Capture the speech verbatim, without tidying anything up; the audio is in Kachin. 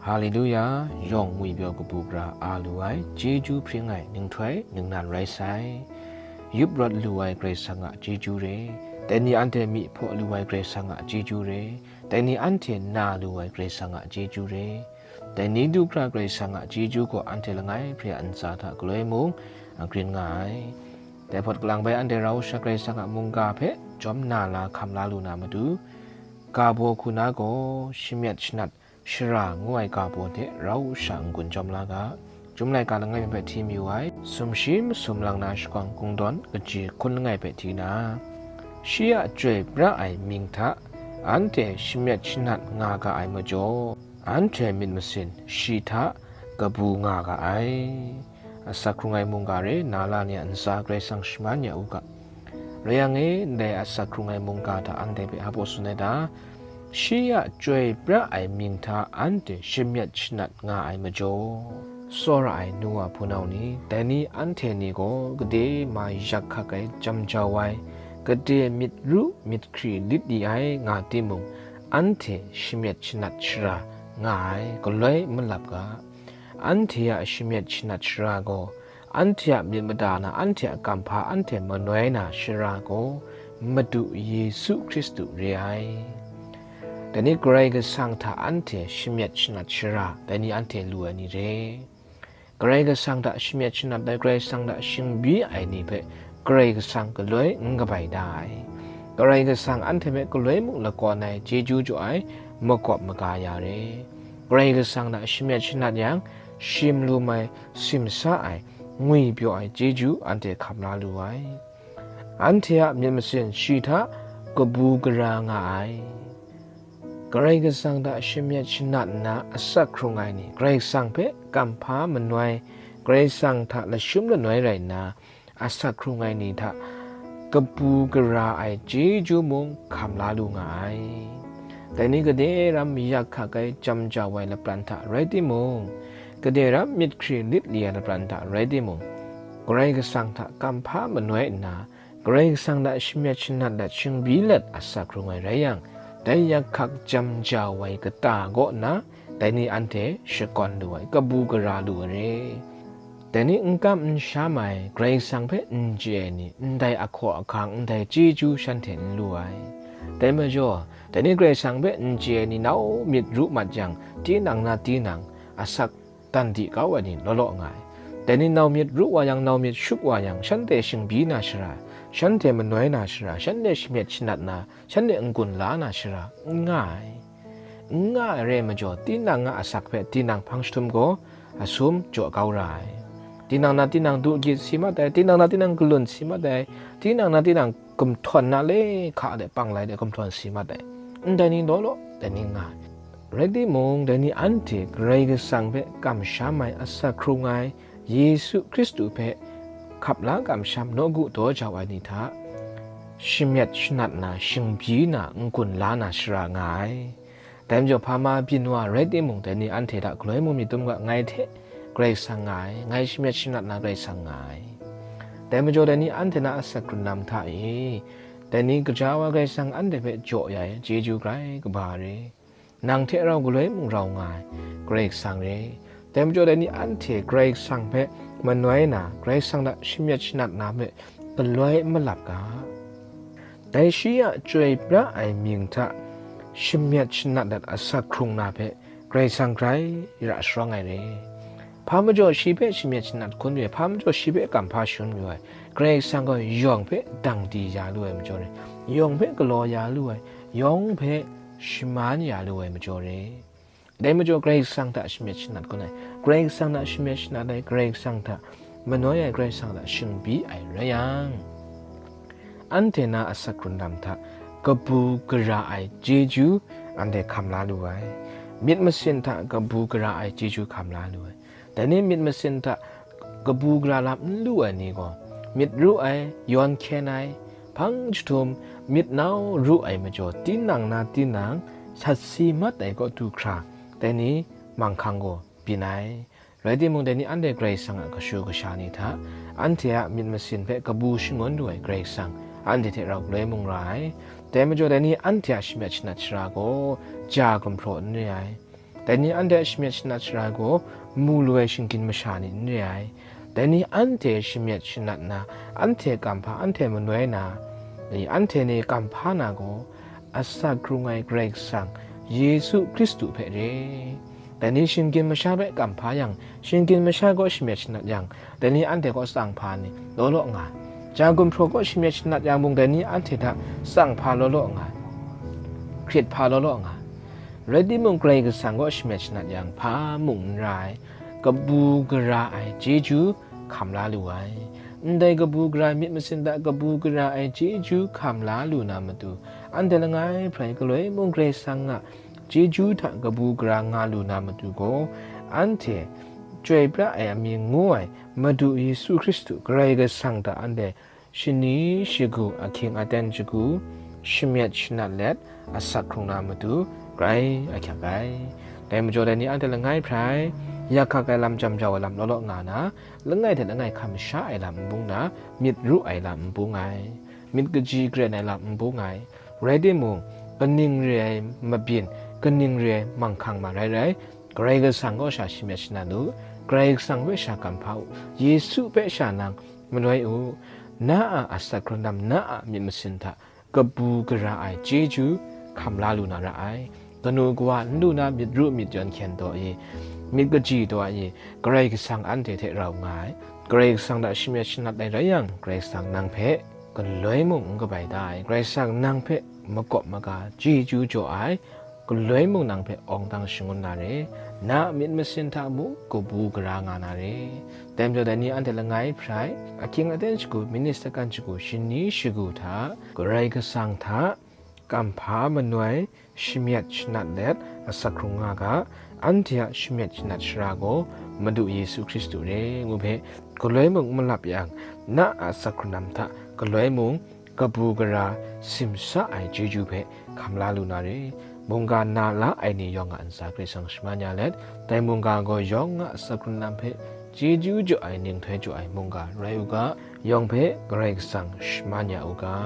Haleluya, yawng ngwipyaw kabu gara a lu ai, chyeju hpring ai ninghtoi ningnan rai sai. Yup rawt lu ai Karai Kasang a chyeju re, dai ni anhte myi hpaw lu ai Karai Kasang a chyeju re, dai ni anhte na lu ai Karai Kasang a chyeju re, dai ni du hkra Karai Kasang a chyeju gaw anhte langai hpre a ntsa hta galoi mung a grin nga ai. Dai hpawt kalang bai anhte rau sha Karai Kasang a mungga hpe jawm na la hkam la lu na matu, ga baw hku na gaw, shamyet shanat shara ngu ai ga baw hte rau sha n-gun jawm la ga. Chyum laika langai mi hpe hti mayu ai, sumshi masum lang na shakawng kungdawn kaji hkun langai hpe hti na, shi a chyoi pra ai mying hta anhte shamyet shanat nga ga ai majaw, anhte myit masin shi hta kabu nga ga ai. Asak hkrung ai mungga re, na la ni a ntsa Karai Kasang shaman ya u ga. Rai yang e, ndai asak hkrung ai mungga hta anhte hpe hpa baw tsun ai ta? Shi a chyoi pra ai mying hta anhte shamyet shanat nga ai majaw, tsawra ai nu wa hpunau ni, dai ni anhte ni gaw gade ma yak hkak ai jam jau ai, gade myit ru myit hkri lit li ai nga timung, anhte shamyet shanat shara nga ai, galoi malap ga. Anhte a shamyet shanat shara gaw, anhte a myit mada na anhte a kamhpa anhte manoi na shara gaw, Madu Yesu Hkristu re ai. Dai ni Karai Kasang hta anhte shamyet shanat shara, dai ni anhte lu ai ni re. Karai Kasang hta shamyet shanat ai, Karai Kasang hta shingbyi ai ni hpe Karai Kasang galoi n kabai da ai. Karai Kasang anhte hpe galoi mung lakawn ai, chyeju jaw ai, makawp maga ya re. Karai Kasang hta shamyet shanat yang, shim lum ai, simsa ai, ngwipyaw ai chyeju anhte hkam la lu ai. Anhte a myit masin shi hta kabu gara nga ai. Karai Kasang hta shamyet shanat nna asak hkrung ai ni, Karai Kasang hpe kamhpa manoi, Karai Kasang hta lashum lanoi rai nna, asak hkrung ai ni hta kabu gara ai chyeju mung hkam la lu nga ai. Dai ni gade ram yak hkak ai jam jau ai lapran hta rai timung, gade ram myit hkri lit li ai lapran hta rai timung, Karai Kasang hta kamhpa manoi nna, Karai Kasang hta shamyet shanat let shingbyi let asak hkrung ai rai yang, dai yak hkak jam jau ai kata kaw na, dai ni anhte shakawn lu ai, kabu gara lu ai re. Dai ni n kam n sham ai, Karai Kasang hpe n chye ai ni, ndai ahkaw ahkang, ndai chyeju shanhte n lu ai. Dai majaw, dai ni Karai Kasang hpe n chye ai ni nau myit ru mat yang, tinang na tinang asak dan di kau ai ni law law nga ai. Dai ni nau myit ru wa yang, nau myit shup wa yang, shanhte shingbyi na shara, shanhte manoi na shara, shanhte shamyet shanat na, shanhte n-gun la na shara, n nga ai. N nga ai re ai majaw, tinang a asak hpe tinang hpang jahtum gaw, asum jaw kau ra ai. Tinang na tinang du gyit si mat ai, tinang na tinang galun si mat ai, tinang na tinang gumhtawn na le hka de pang lai de gumhtawn si mat ai. Ndai ni law law, dai ni nga ai. Rai timung, dai ni anhte Karai Kasang hpe kamsham ai, asak hkrung ai, Yesu Hkristu hpe hkap la kamsham nawku daw jau ai ni hta, shamyet shanat na, shingbyi na, n-gun la na shara nga ai. Dai majaw, hpa ma byin wa rai timung, dai ni anhte hta galoi mung myit dum ga, ngai hte Karai Kasang nga ai, ngai shamyet shanat na Karai Kasang nga ai. Dai majaw, dai ni anhte na asak runlam hta e, dai ni gaja wa Karai Kasang anhte hpe jaw ya ai, chyeju grai kaba re. Nang hte rau galoi mung rau nga ai, Karai Kasang re. Dai majaw, dai ni anhte Karai Kasang hpe manoi na, Karai Kasang hta shamyet shanat na hpe galoi n malap ga. Dai shi a chyoi pra ai mying hta shamyet shanat dat asak hkrung na hpe Karai Kasang grai ra sharawng ai re. Hpa majaw shi hpe shamyet shanat hkun yu ai, hpa majaw shi hpe kamhpa shangun yu ai, Karai Kasang gaw yawng hpe dang di ya lu ai majaw re, yawng hpe galaw ya lu ai, yawng hpe shaman ya lu ai majaw re. Dai majaw Karai Kasang hta shamyet shanat hkun ai, Karai Kasang hta shamyet shanat ai, Karai Kasang hta manoi ai, Karai Kasang hta shingbyi ai rai yang, anhte na asak runlam hta kabu gara ai chyeju anhte hkam la lu ai, myit masin hta kabu gara ai chyeju hkam la lu ai. Dai ni myit masin hta kabu gara lam n lu ai ni gaw, myit ru ai, yawn hkyen ai, hpang jahtum myit nau ru ai majaw, tinang na tinang sat si mat ai kaw du hkra, dai ni manghkang gaw byin ai. Rai timung, dai ni anhte Karai Kasang a kashu kasha ni hta, anhte a myit masin hpe kabu shangun lu ai Karai Kasang, anhte hte rau galoi mung ra ai. Dai majaw, dai ni anhte a shamyet shanat shara gaw ja gumhpraw n re ai. Dai ni anhte a shamyet shanat sara gaw mu lu ai shinggyim masha ni n re ai. Dai ni anhte shamyet shanat na, anhte kamhpa, anhte manoi na, i, anhte ni kamhpa na gaw, asak hkrung ai Karai Kasang, Yesu Hkristu hpe re. Dai ni shinggyim masha hpe kamhpa yang, shinggyim masha gaw shamyet shanat yang, dai ni anhte gaw tsang hpa ni law law nga ai. Ja gumhpraw gaw shamyet shanat yang mung, dai ni anhte hta tsang hpa law law nga ai, hkrit hpa law law nga ai. Rai timung, Karai Kasang gaw shamyet shanat yang hpa mung n ra ai, kabu gara ai chyeju hkam la lu ai. Ndai kabu gara ai myit masin hta kabu gara ai chyeju hkam la lu na matu, anhte langai hprai galoi mung Karai Kasang a chyeju hta kabu gara nga lu na matu gaw, anhte Chyoi pra ai amying ngu ai Madu Yesu Hkristu Karai Kasang hta anhte shani shagu, ahkying aten shagu, shamyet shanat let asak hkrung na matu grai ahkyak ai. Dai majaw, dai ni anhte langai hprai, yak hkak ai lam, jam jau ai lam law law nga na, langai hte langai hkam sha ai lam n bung na, myit ru ai lam n bung ai, myit kaji karen ai lam n bung ai. Rai timung, kaning re ai mabyin, kaning re ai manghkang ma rai rai, Karai Kasang kaw sha shamyet shanat u, Karai Kasang hpe sha kamhpa u, Yesu hpe sha nang manoi u, na a asak hkrung lam, na a myit masin hta kabu gara ai chyeju hkam la lu na ra ai. Kanu kawa n lu na myit ru myit yawn hkyen taw i, myit kaji taw i, Karai Kasang anhte hte rau nga ai. Karai Kasang hta shamyet shanat ai rai yang, Karai Kasang nang hpe galoi mung n kabai da ai. Karai Kasang nang hpe makawp maga chyeju jaw ai. Galoi mung nang hpe awng dang shangun na re, na a myit masin hta mung kabu gara nga na re. Dai majaw, dai ni anhte langai hprai, ahkying aten shagu, myit sakan shagu, shani shagu hta, Karai Kasang hta kamhpa manoi, shamyet shanat let asak hkrung nga ga, anhte a shamyet shanat sara gaw Madu Yesu Hkristu re, ngu hpe galoi mung n malap yang, na a asak hkrung lam hta galoi mung kabu gara, simsa ai chyeju hpe hkam la lu na re. Mungga na la ai ni yawng a ntsa Karai Kasang shaman ya let, dai mungga gaw yawng a asak hkrung lam hpe chyeju jaw ai, ninghtoi jaw ai mungga rai u ga, yawng hpe Karai Kasang shaman ya u ga.